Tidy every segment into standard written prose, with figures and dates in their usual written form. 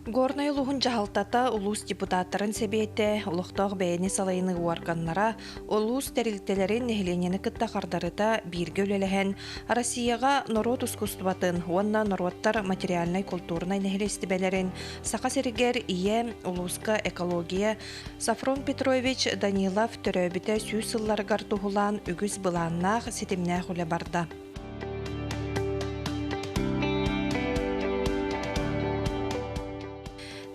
Горнай улууһун дьаһалтата, улуус депутаттарын сэбиэтэ, олохтоох бэйэни салайыныы уорганнара, улуус тэрилтэлэрин нэһилиэнньэни кытта хардарыта бииргэ үлэлэһэн, Россияҕа норуот ускуустубатын уонна норуоттар материальнай-култуурунай нэһилиэстибэлэрин Саха сиригэр Ийэ, улууска экология Софрон Петрович Данилов төрөөбүтэ 100 сылларыгар туһулаан үгүс былааннаах, ситимнээх үлэ барда.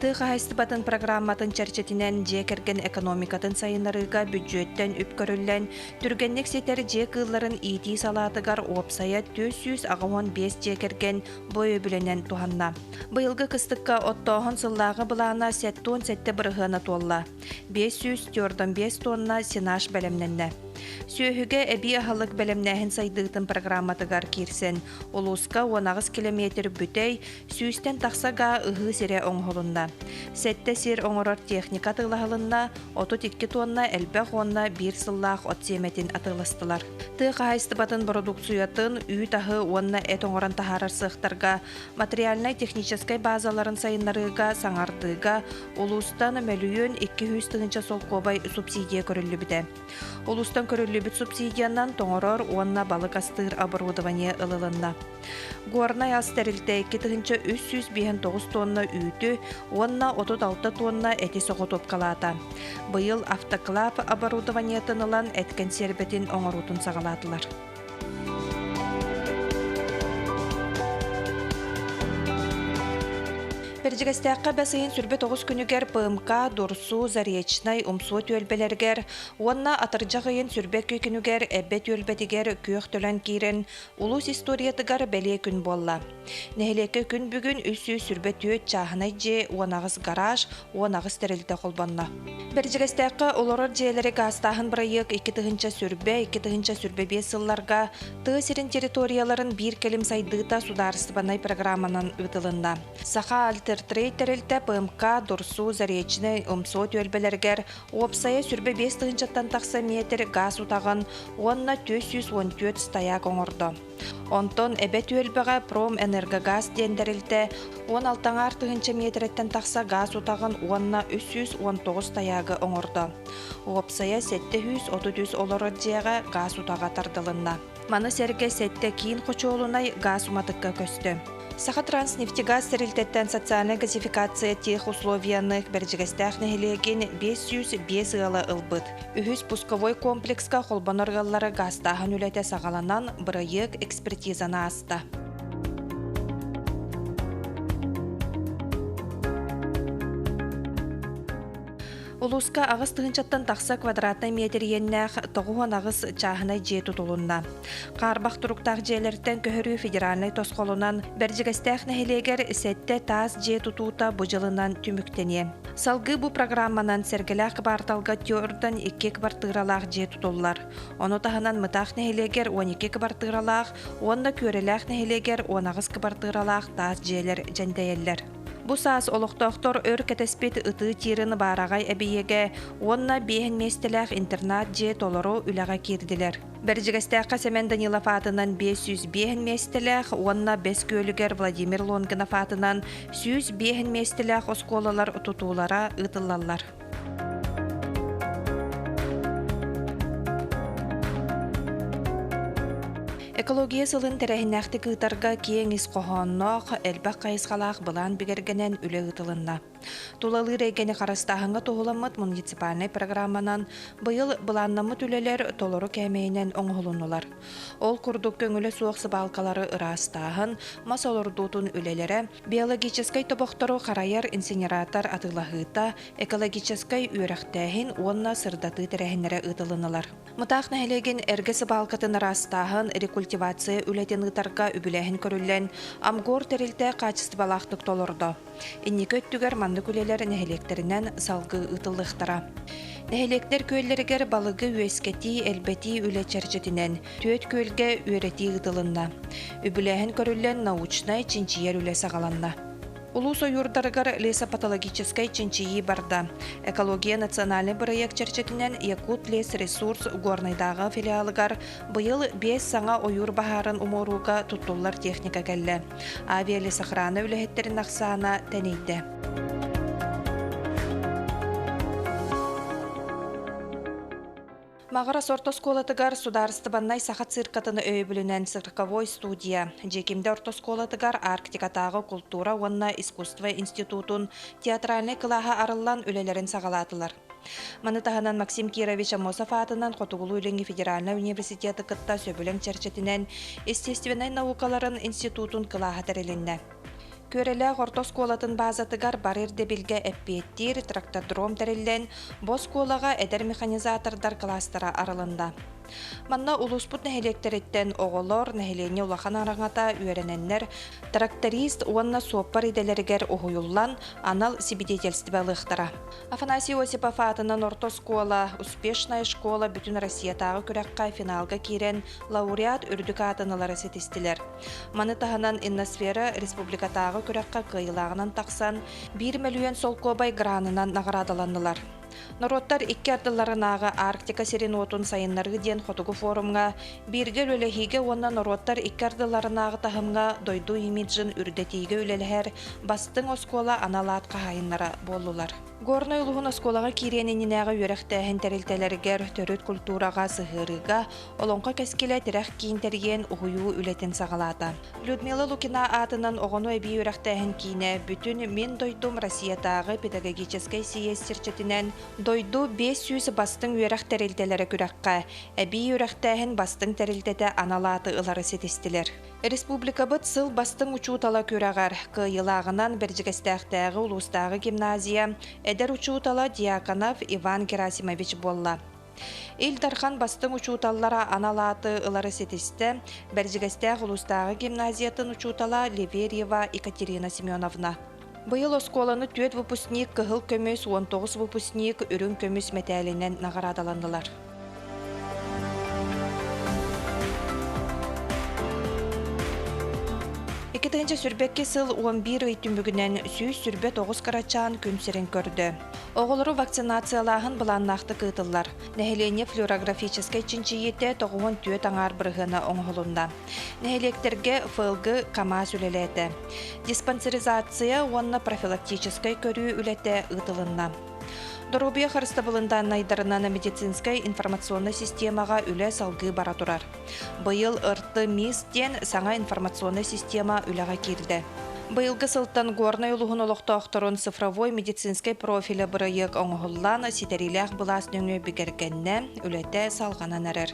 Тыа хаһаайыстыбатын программатын чэрчитинэн дьиэ кэргэн экономикатын сайыннарыыга бүддьүөттэн үп көрүллэн, түргэнник ситэр дьиэ кыылларын иитии салаатыгар уопсайа 485 дьиэ кэргэн бу өйөбүлүнэн туһанна. Быйылгы кыстыкка оттооһун сыллааҕы былаана 77 бырыһыана туолла. 545 тонна сенаж бэлэмнэннэ. Сүөһүгэ эбии аһылык бэлэмнээһин сайдыытын программатыгар киирсэн, улууска 18 километр бүтэй, сүүстэн тахса гаа ыһыы сирэ оҥоһулунна. Сэттэ сир оҥорор техника атыылаһылынна, 32 тонна элбэх уонна биир сыллаах от сиэмэтин атыыластылар. Тыа хаһаайыстыбатын бородууксуйатын, үүт аһы уонна эт оҥорон таһаарар сыахтарга материальнай-техническэй базаларын сайыннарыыга, саҥардыыга улуустан мөлүйүөн 200 тыһыынча солкуобай субсидия көрүллүбүтэ. Улуустан көрүллүбүт субсидиянан тоҥорор уонна балык астыыр оборудование ылылынна. Горнай ас тэрилтэ 2359 тонна үүтү уонна 36 тонна эти соҕотуопкалаата. Быйыл автоклав оборудованиетын ылан эт кэнсиэрбэтин оҥоруутун саҕалаатылар. Бэрдьигэстээххэ бэс ыйын 29 күнүгэр ПМК, Дурсу, Заречнай, Умсуо түөлбэлэригэр уонна атырдьах ыйын 22 күнүгэр Эбэ түөлбэтигэр күөх төлөн киирэн улуус историятыгар бэлиэ күн буолла. Нэһилиэккэ күн бүгүн 324 чааһынай дьиэ, 18 гараж, 18 тэрилтэ холбонно. Бэрдьигэстээххэ олорор дьиэлэри гаастааһын бырайыак 2020, 2025 сылларга тыа сирин территорияларын биир кэлим сайдыыта судаарыстыбаннай программанан ыытылынна. Саха Альтертрейд тэрилтэ ПМК, Дурсу, Заречнай, Умсуо түөлбэлэригэр уопсайа 25 тыһыынчаттан тахса метр гаас утаҕын уонна 414 стояк оҥордо. Онтон Эбэ түөлбэҕэ Промэнергогаз диэн тэрилтэ 16 тыһыынча миэтэрэттэн тахса гаас утаҕын уонна 319 тайаагы оҥордо. Уопсайа 733 олорор дьиэҕэ гаас утаҕа тардылынна. Маны сэргэ сэттэ киин хочуолунай гаас уматыкка көстө. Сахатранснефтегаз тэрилтэттэн социальнай газификация тех условияны Бэрдьигэстээх нэһилиэгин 505 ыала ылбыт. Үһүс пусковой комплекска холбонор ыаллары гаастааһын үлэтэ саҕаланан, бырайыак экспертизаны ааста. Улууска аҕыс тыһыынчаттан тахса квадратнай метр иэннээх 98 чааһынай дьиэ тутулунна. Хаарбах туруктаах дьиэлэртэн көһөрүү федеральнай тосхолунан Бэрдьигэстээх нэһилиэгэр сэттэ таас дьиэ тутуута бу дьылынан түмүктэниэ. Салгыы бу программанан Сэргэлээх кыбаарталга түөртэн икки кыбартыыралаах дьиэ тутуллар. Ону таһынан Мытаах нэһилиэгэр 12 кыбартыыралаах уонна Күөрэлээх нэһилиэгэр 18 кыбартыыралаах таас дьиэлэр дьэндэйэллэр. Бу саас олохтоохтор өр кэтэспит ытыы тиирин баараҕай эбийиэгэ уонна биэһин миэстэлээх интернат дьиэ толору үлэҕэ киирдилэр. Бэрдьигэстээххэ Сэмэн Данилов аатынан 505 миэстэлээх уонна Бэс Күөлүгэр Владимир Лонгинов аатынан 105 миэстэлээх оскуолалар тутуулара ыытыллаллар. Экология сылын тэрээһиннээхтик ыытарга киэҥ ис хоһоонноох, элбэх хайысхалаах былаан бигэргэнэн үлэ ыытылынна. Тулалыыр эйгэни харыстааһыҥҥа туһуламмыт муниципальнай программанан быйыл былааннаммыт үлэлэр толору кээмэйинэн оҥоһулуннулар. Ол курдук көҥүлэ суох сыбаалкалары ыраастааһын, мас олордуутун үлэлэрэ, биологическай тобохтору харайар инсинератор атыылаһыыта, экологическай үөрэхтээһин уонна сырдатыы тэрээһиннэрэ ыытылыннылар. Мытаах нэһилиэгин эргэ сыбаалкатын ыраастааһын, рекультивация үлэтин ыытарга үбүлээһин көрүллэн, Амгор тэрилтэ хаачыстыбалаахтык толордо. Инники өттүгэр маннык үлэлэр нэһилиэктэринэн салгыы ыытыллыахтара. Нэһилиэктэр күөллэригэр балыгы үөскэтии, элбэтии үлэ чэрчитинэн түөрт күөлгэ үөрэтии ыытылынна. Үбүлээһин көрүллэн научнай чинчийэр үлэ саҕаланна. Улуус ойуурдарыгар лесопатологическай чинчийии барда. Экология национальнай бырайыак чэрчитинэн Якутлесресурс Горнайдааҕы филиалыгар быйыл биэс саҥа ойуур баһаарын умуорууга туттуллар техника кэллэ. Авиалесохрана үлэһиттэрин ахсаана тэнийдэ. Маҕарас орто оскуолатыгар судаарыстыбаннай саха циркатын өйөбүлүнэн цирковой студия, Дьиикимдэ орто оскуолатыгар Арктикатааҕы култуура уонна искусство институтун театральнай кылааһа арыллан үлэлэрин саҕалаатылар. Маны таһынан Максим Кирович Аммосов аатынан Хотугулуу-Илиҥҥи федеральнай университеты кытта сөбүлэҥ чэрчитинэн естественнай наукаларын институтун кылааһа тэрилиннэ. Күөрэлээх орто оскуолатын баазатыгар бары ирдэбилгэ эппиэттиир трактодром тэриллэн, бу оскуолаҕа эдэр механизатордар кылаастара арылынна. Манна улууспут нэһилиэктэриттэн оҕолор, нэһилиэнньэ улахан араҥата үөрэнэннэр тракторист уонна суоппар идэлэригэр уһуйуллан анал сибидиэтэлстибэ ылыахтара. Афанасий Осипов аатынан орто оскуола «Успешная школа» бүтүн Россиятааҕы күрэххэ финалга киирэн лауреат үрдүк аатын ылары ситистилэр. Маны таһынан Инносфера республикатааҕы күрэххэ кыайыылааҕынан тахсан, биир мөлүйүөн солкуобай гранынан наҕараадаланнылар. Норуоттар икки ардыларынааҕы Арктика сирин-уотун сайыннарыы диэн хотугу форумҥа бииргэ үлэлэһиигэ уонна норуоттар икки ардыларынааҕы таһымҥа дойду имиджин үрдэтиигэ үлэлэһэр бастыҥ оскуола анал аат хаһаайыннара буоллулар. Горнай улууһун оскуолаҕа киириэн иннинээҕи үөрэхтээһин тэрилтэлэригэр төрүт культураҕа сыһыарыыга Олоҥхо кэскилэ тирэх киин тэрийэн уһуйуу үлэтин саҕалаата. Людмила Лукина аатынан оҕону эбии үөрэхтээһин киинэ бүтүн Мин дойдум Россиятааҕы педагогическай сийиэс чэрчитинэн дойду 500 бастыҥ үөрэх тэрилтэлэрэ күрэххэ эбии үөрэхтээһин бастыҥ тэрилтэтэ анал ааты ылары ситистилэр. Республикабыт сыл бастыҥ учуутала күрэҕэр кыайыылааҕынан Бэрдьигэстээхтээҕи улуустааҕы гимназия эдэр учуутала Дьяконов Иван Герасимович буолла. Ил Дархан бастыҥ учууталлара анал ааты ылары ситистэ Бэрдьигэстээх улуустааҕы гимназиятын учуутала Леверьева Екатерина Семеновна. Быйыл оскуоланы түөрт выпускник кыһыл көмүс, 19 выпускник үрүҥ көмүс мэтээлинэн наҕараадаланнылар. 2022 сыл 11 ый түмүгүнэн 129 кырачаан күн сирин көрдө. Оҕолору вакцинациялааһын былааннаахтык ыытыллар. Нэһилиэнньэ флюорографическай чинчийиитэ 94 аҥаар бырыһыана оҥоһулунна. Нэһилиэктэргэ ФЛГ КАМАЗ үлэлээтэ. Диспансеризация уонна профилактическай көрүү үлэтэ ыытылынна. Доруобуйа харыстабылын дааннайдарынан медицинскэй информационнай системаҕа үлэ салгыы бара турар. Быйыл РТ-МИС диэн саҥа информационнай система үлэҕэ киирдэ. Быйылгы сылтан Горнай улууһун олохтоохторун цифровой медицинскэй профиля бырайыак оҥоһуллан, ситэриилээх былаас нөҥүө бигэргэннэ, үлэтэ салҕанан эрэр.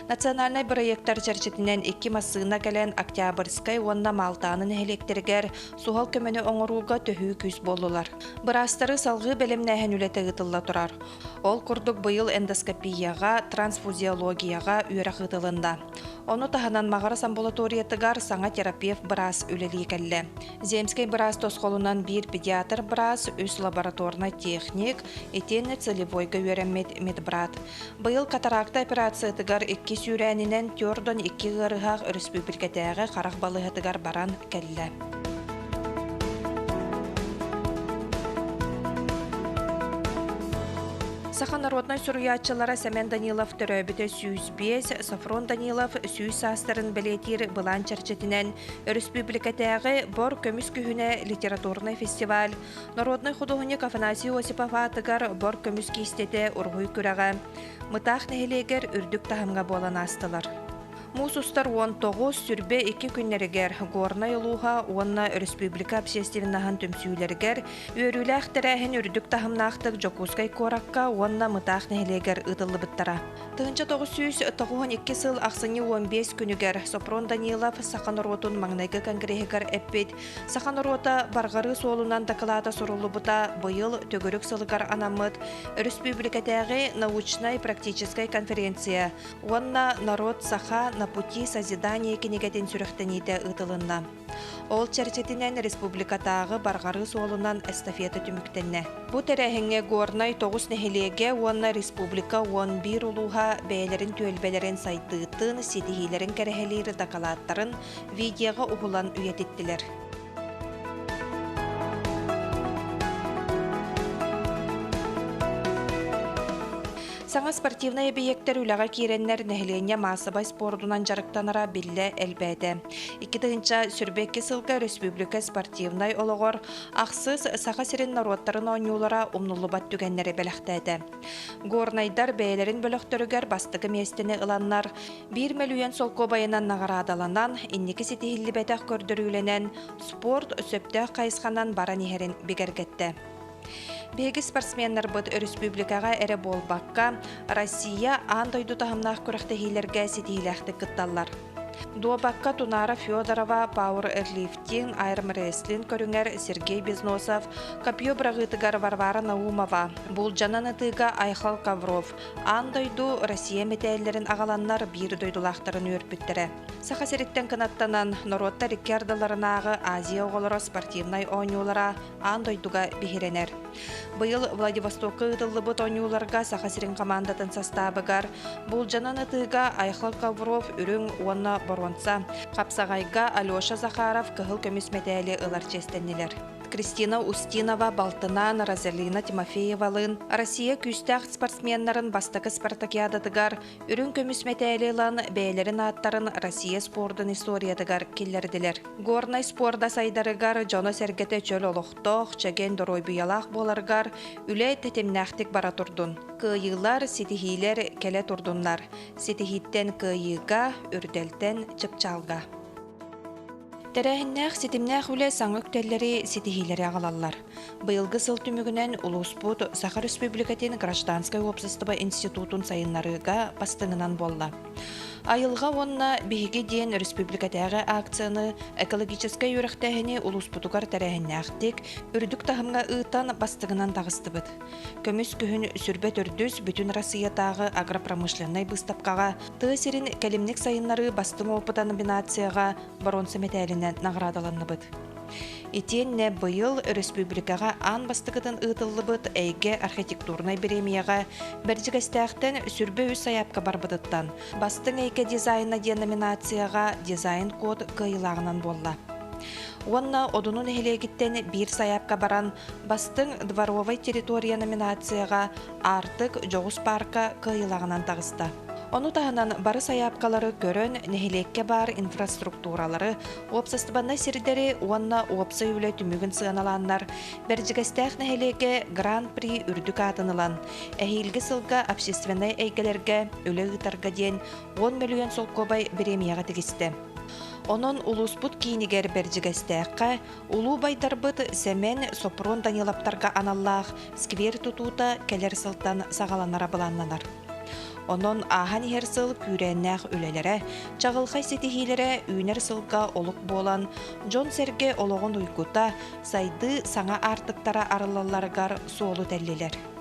Национальнай бырайыактар чэрчитинэн икки массыына кэлэн Октябрьскай уонна Маалтааны нэһилиэктэригэр суһал көмөнү оҥорууга төһүү күүс буоллулар. Быраастары салҕыы бэлэмнээһин үлэтэ ыытылла турар. Ол курдук быйыл эндоскопияҕа, трансфузиологияҕа үөрэх ыытылынна. Ону таһынан Маҕарас амбулаториятыгар саҥа терапевт быраас үлэлии кэллэ. Земскэй быраас тосхолунан биир педиатр быраас, үс лабораторнай техник, итиэннэ целевойга үөрэммит медбрат. Быйыл катаракта операциятыгар икки сүүрээнинэн Тердон икки ыарыһах өрөспүүбүлүкэтээҕи харах балыыһатыгар баран кэллэ. Саха народнай суруйааччылара Сэмэн Данилов төрөөбүтэ 105, Софрон Данилов 100 саастарын бэлиэтиир былаан чэрчитинэн өрөспүүбүлүкэтээҕи Бор көмүс күһүнэ литературнай фестиваль Народнай худуоһунньук Афанасий Осипов аатыгар Бор көмүс киистэтэ уруһуй күрэҕэ Мытаах нэһилиэгэр үрдүк таһымҥа буолан аастылар. Муус устар 19, сүрбэ икки күннэригэр Горнай улууһа уонна өрөспүүбүлүкэ общественноһын түмсүүлэригэр үөрүүлээх тэрээһин үрдүк таһымнаахтык Дьокуускай куоракка уонна Мытаах нэһилиэгэр ыытыллыбыттара. 1992 сыл ахсынньы 15 күнүгэр Сопрон Данилов саха норуотун маҥнайгы конгреһыгар эппит «Саха норуота барҕарыы суолунан» дакылаата суруллубута быйыл төгүрүк сылыгар анаммыт өрөспүүбүлүкэтээҕи научнай-практическай конференция уонна «Народ саха на пути созидания» кинигэтин сүрэхтэниитэ ыытылынна. Ол чэрчитинэн республикатааҕы барҕарыы суолунан эстафета түмүктэннэ. Бу тэрээһиҥҥэ Горнай тоҕус нэһилиэгэ уонна республика 11 улууһа бэйэлэрин түөлбэлэрин сайдыытын, ситиһиилэрин кэрэһэлиир дакылааттарын видеоҕа уһулан үйэтиттилэр. Саҥа спортивнай эбийиэктэр үлэҕэ киирэннэр нэһилиэнньэ маассабай спордунан дьарыктанара биллэ элбээтэ. 2022 сылга өрөспүүбүлүкэ спортивнай олоҕор ахсыс Саха сирин норуоттарын оонньуулара умнуллубат түгэннэри бэлэхтээтэ. Горнайдар бэйэлэрин бөлөхтөрүгэр бастакы миэстэни ыланнар, биир мөлүйүөн солкуобайынан наҕараадаланан, инники ситиһиллибэтэх көрдөрүүлэнэн, спорт сөптөөх хайысханан баран иһэрин бигэргэттэ. Биһиги спортсменнарбыт өрөспүүбүлүкэҕэ эрэ буолбакка, Россия аан дойду таһымнаах күрэхтэһиилэргэ ситиһиилээхтик кытталлар. Дуобакка Тунаара Федорова, пауэрлифтинг, армрестлинг көрүҥэр Сергей Безносов, копье быраҕыытыгар Варвара Наумова, булдьанан ытыыга Айхал Ковров, аан дойду Россия мэтээллэрин аҕаланнар биир дойдулаахтарын үөрпүттэрэ. Саха сириттэн кынаттанан, норуоттар икки ардыларынааҕы Азия оҕолоро спортивнай оонньуулара аан дойдуга биһирэнэр. Быйыл Владивостокка ыытыллыбыт оонньууларга Саха сирин хамаандатын састаабыгар Булдьанан ытыыга Айхал Ковров үрүҥ уонна боруонса, хапсаҕайга Алеша Захаров кыһыл көмүс мэтээли ылар чиэстэннилэр. Кристина Устинова балтынаан Розалина Тимофеевалыын Россия күүстээх спортсменнарын бастакы спартакиадатыгар үрүҥ көмүс мэтээли ылан бэйэлэрин ааттарын Россия спордун историятыгар киллэрдилэр. Горнай спорда сайдарыгар дьоно-сэргэтэ чөл олохтоох, чэгиэн доруобуйалаах буоларыгар үлэ тэтимнээхтик бара турдун. Кыайыылар, ситиһиилэр кэлэ турдуннар. Ситиһииттэн кыайыыга, үрдэлтэн чыпчаалга. Тэрээһиннээх ситимнээх үлэ саҥа үктэллэри, ситиһиилэри аҕалаллар. Быйылгы сыл түмүгүнэн улууспут Саха Республикатын гражданскай уопсастыба институтун сайыннарыыга бастыҥынан буолла. Айылҕа уонна биһиги диэн республикатааҕы акцияны экологическай үөрэхтээһини улууспутугар тэрээһиннээхтик, үрдүк таһымҥа ыытан бастыҥынан таҕыстыбыт. Көмүс күһүн сүрбэ төрдүс бүтүн Россиятааҕы агропромышленнай быыстапкаҕа тыа сирин кэлимник сайыннарыы бастыҥ опыта номинацияҕа боруонса мэтээлинэн наҕараадаланныбыт. Итиэннэ быйыл өрөспүүбүлүкэҕэ аан бастакытын ыытыллыбыт Эйгэ архитектурнай бириэмийэҕэ Бэрдьигэстээхтэн сүрбэ үс сайаапка барбытыттан Бастыҥ эйгэ дизайна диэн номинацияҕа дизайн-код кыайыылааҕынан буолла. Уонна Одуну нэһилиэгиттэн биир сайаапка баран Бастыҥ дворовай территория номинацияҕа Аартык дьоҕус паарка кыайыылааҕынан таҕыста. Ону таһынан бары сайаапкалары көрөн, нэһилиэккэ баар инфраструктуралары, уопсастыбаннай сирдэри уонна уопсай үлэ түмүгүн сыаналааннар, Бэрдьигэстээх нэһилиэгэ Гран-при үрдүк аатын ылан, эһиилги сылга общественнай эйгэлэргэ үлэ ыытарга диэн 10 мөлүйүөн солкуобай бириэмийэҕэ тигистэ. Онон улууспут киинигэр Бэрдьигэстээххэ улуу байдарбыт Сэмэн Сопрун Даниловтарга аналлаах сквер тутуута кэлэр сылтан саҕаланара былааннанар. Онон ааһан иһэр сыл күүрээннээх үлэлэрэ, чаҕылхай ситиһиилэрэ үүнэр сылга олук буолан, дьон-сэргэ олоҕун уйгута, сайдыы саҥа аартыктара арыллалларыгар суолу тэллилэр.